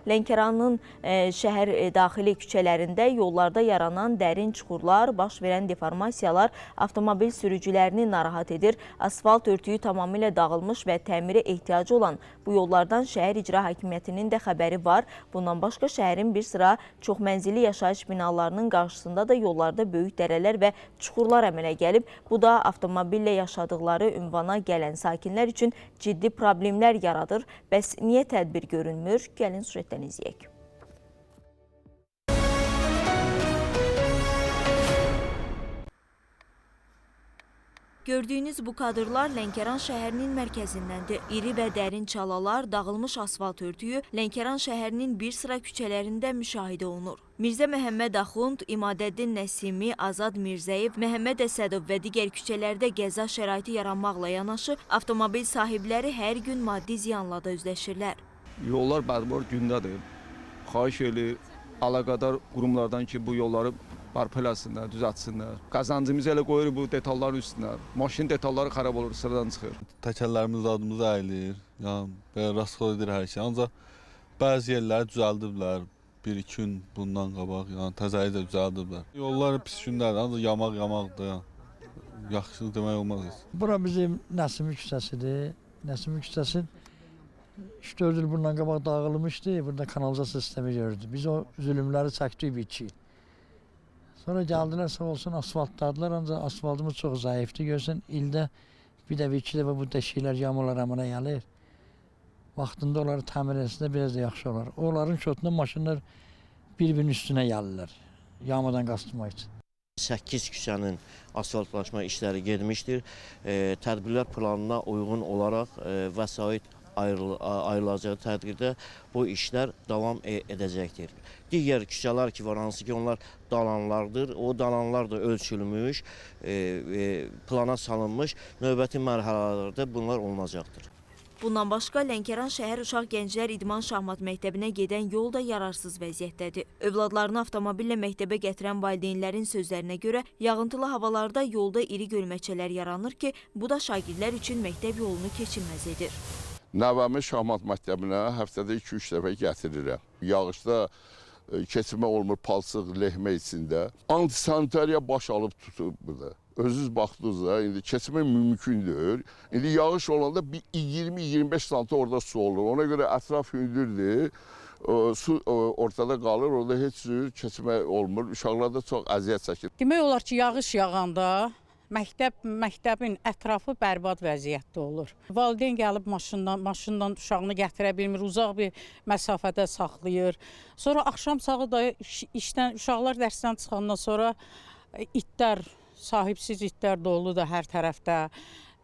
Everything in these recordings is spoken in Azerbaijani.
Lənkəranın şəhər daxili küçələrində yollarda yaranan dərin çuxurlar, baş verən deformasiyalar avtomobil sürücülərini narahat edir. Asfalt örtüyü tamamilə dağılmış və təmirə ehtiyacı olan bu yollardan şəhər icra hakimiyyətinin də xəbəri var. Bundan başqa şəhərin bir sıra çoxmənzilli yaşayış binalarının qarşısında da yollarda böyük dərələr və çuxurlar əmələ gəlib. Bu da avtomobillə yaşadıkları ünvana gələn sakinlər üçün ciddi problemlər yaradır. Bəs niyə tədbir görünmür? Gəlin süjetdən izləyək. Gördüyünüz bu kadrlar Lənkəran şəhərinin mərkəzindəndir. İri və dərin çalalar, dağılmış asfalt örtüyü Lənkəran şəhərinin bir sıra küçələrində müşahidə olunur. Mirzə Məhəmməd Axund, İmadəddin Nəsimi, Azad Mirzəyev, Məhəmməd Əsədov və digər küçələrdə qəza şəraiti yaranmaqla yanaşı, avtomobil sahibləri hər gün maddi ziyanla da üzləşirlər. Yollar bərbad gündədir. Xahiş eləyir əlaqədar qurumlardan ki, bu yolları bərpa eləsinlər, düzəltsinlər. Qazancımızı elə qoyuruq bu detalların üstünə. Maşın detalları xarab olur, sıradan çıxır. Təkərlərimiz adımızı əyilir, yəni belə rastxol edir hər şey. Ancaq bəzi yerləri düzəldiblər. Bir-iki gün bundan qabaq, yəni təzəyi də düzəldiblər. Yollar pis gündədir, ancaq yamaq-yamaqdır, yəni. Yaxşı demək olmaz heç. Bura bizim Nəsimi küçəsidir. Nəsimi küçəsi 3-4 il bundan qabaq dağılmışdı. Burada kanalizasiya sistemi gördü. Biz o zülümləri çəkdik bir iki il. Sonra gəldilər, sağ olsun, asfaltladılar, ancaq asfaltımız çox zəifdir. Görsən, ildə bir dəfə, iki dəfə bu deşiklər, yamalar əmələ gəlir. Vaxtında onları təmir etsə biraz da yaxşı olar. Onların şotunda maşınlar bir-birinin üstünə gəlirlər, yamadan qaçırmaq üçün. 8 küçənin asfaltlaşma işləri getmişdir. Tədbirlər planına uyğun olaraq vəsait ayrılacağı təqdirdə bu işlər davam edəcəkdir. Digər küçələr ki var, hansı ki onlar dalanlardır. O dalanlar da ölçülmüş, plana salınmış. Növbəti mərhələlərdə bunlar olunacaqdır. Bundan başqa Lənkəran şəhər Uşaq Gənclər İdman Şahmat Məktəbinə gedən yol da yararsız vəziyyətdədir. Övladlarını avtomobillə məktəbə gətirən valideynlərin sözlərinə görə yağıntılı havalarda yolda iri gölməçələr yaranır ki, bu da şagirdlər üçün məktəb yolunu keçilməz edir. Nəvəmi Şahmat Məktəbinə həftədə 2-3 dəfə gətirirəm. Yağışda keçmə olmur, palçıq, lehmə içində. Antisanitariya baş alıb tutub burada. Özünüz baxdınız da, indi keçmə mümkündür. İndi yağış olanda bir 20-25 santı orada su olur. Ona görə ətraf hündürdür, su ortada qalır, orada heç cür keçmə olmur. Uşaqlar da çox əziyyət çəkir. Demək olar ki, yağış yağanda məktəbin ətrafı bərbad vəziyyətdə olur. Valideyn gəlib maşından uşağını gətirə bilmir, uzaq bir məsafədə saxlayır. Sonra axşam sağı da işdən, uşaqlar dərsdən çıxandan sonra itlər, sahibsiz itlər dolu da hər tərəfdə.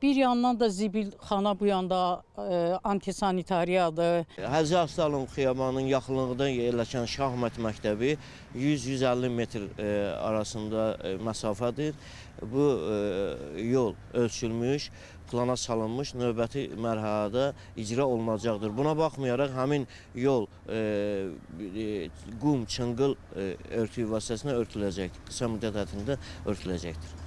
Bir yandan da zibilxana, bu yanda antisanitariyadır. Həzi Aslanov xiyabanının yaxınlığında yerləşən Şahmat Məktəbi 100-150 metr arasında məsafədir. Bu yol ölçülmüş, plana salınmış, növbəti mərhələdə icra olunacaqdır. Buna baxmayaraq həmin yol qum, çınqıl örtüyü vasitəsilə örtüləcəkdir. Qısa müddət ərzində örtüləcəkdir.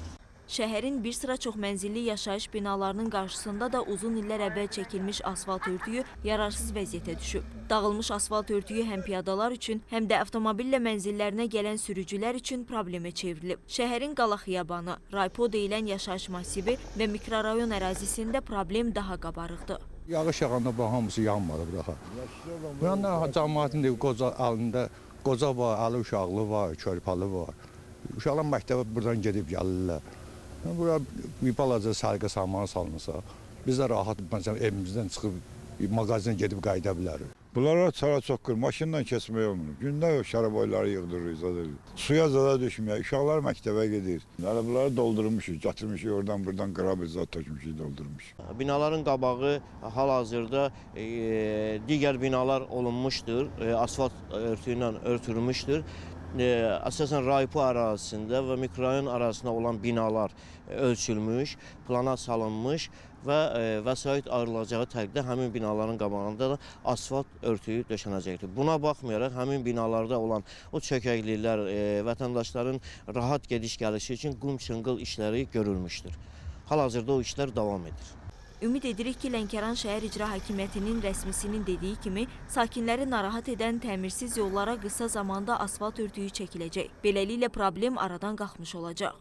Şəhərin bir sıra çoxmənzilli yaşayış binalarının qarşısında da uzun illər əvvəl çəkilmiş asfalt örtüyü yararsız vəziyyətə düşüb. Dağılmış asfalt örtüyü həm piyadalar üçün, həm də avtomobillə mənzillərinə gələn sürücülər üçün problemə çevrilib. Şəhərin Qala Xiyabanı, Raypo deyilən yaşayış massivi və mikrorayon ərazisində problem daha qabarıqdır. Yağış yağanda bu hamısı yanmadı bu daha. Bu yanda cəmaətin də qoca əlində qoca var, əli uşaqlı var, körpəli var. Uşaqlar məktəbə buradan gedib gəlirlər. Bura bir balaca sərqə saman salınsa, biz də rahat məsələn, evimizdən çıxıb mağazinə gedib qayıda bilərik. Bunlara çara çox qır, maşınla keçmək olmur. Gündə şaraboyları yığdırırıq, suya zada düşməyək, uşaqlar məktəbə gedir. Hələ bunları doldurmuşuq, gətirmişik oradan buradan qırabı zad tökmüşük, doldurmuşuq. Binaların qabağı hal-hazırda digər binalar olunmuşdur, asfalt örtüyü ilə örtülmüşdür. Əsasən Raypo ərazisində və mikrorayon ərazisində olan binalar ölçülmüş, plana salınmış və vəsait ayrılacağı təqdirdə həmin binaların qabağında da asfalt örtüyü döşənəcəkdir. Buna baxmayaraq həmin binalarda olan o çökəkliklər vətəndaşların rahat gediş-gəlişi üçün qum-çınqıl işləri görülmüşdür. Hal-hazırda o işlər davam edir. Ümid edirik ki, Lənkəran şəhər icra hakimiyyətinin rəsmisinin dediyi kimi, sakinləri narahat edən təmirsiz yollara qısa zamanda asfalt örtüyü çəkiləcək. Beləliklə problem aradan qalxmış olacaq.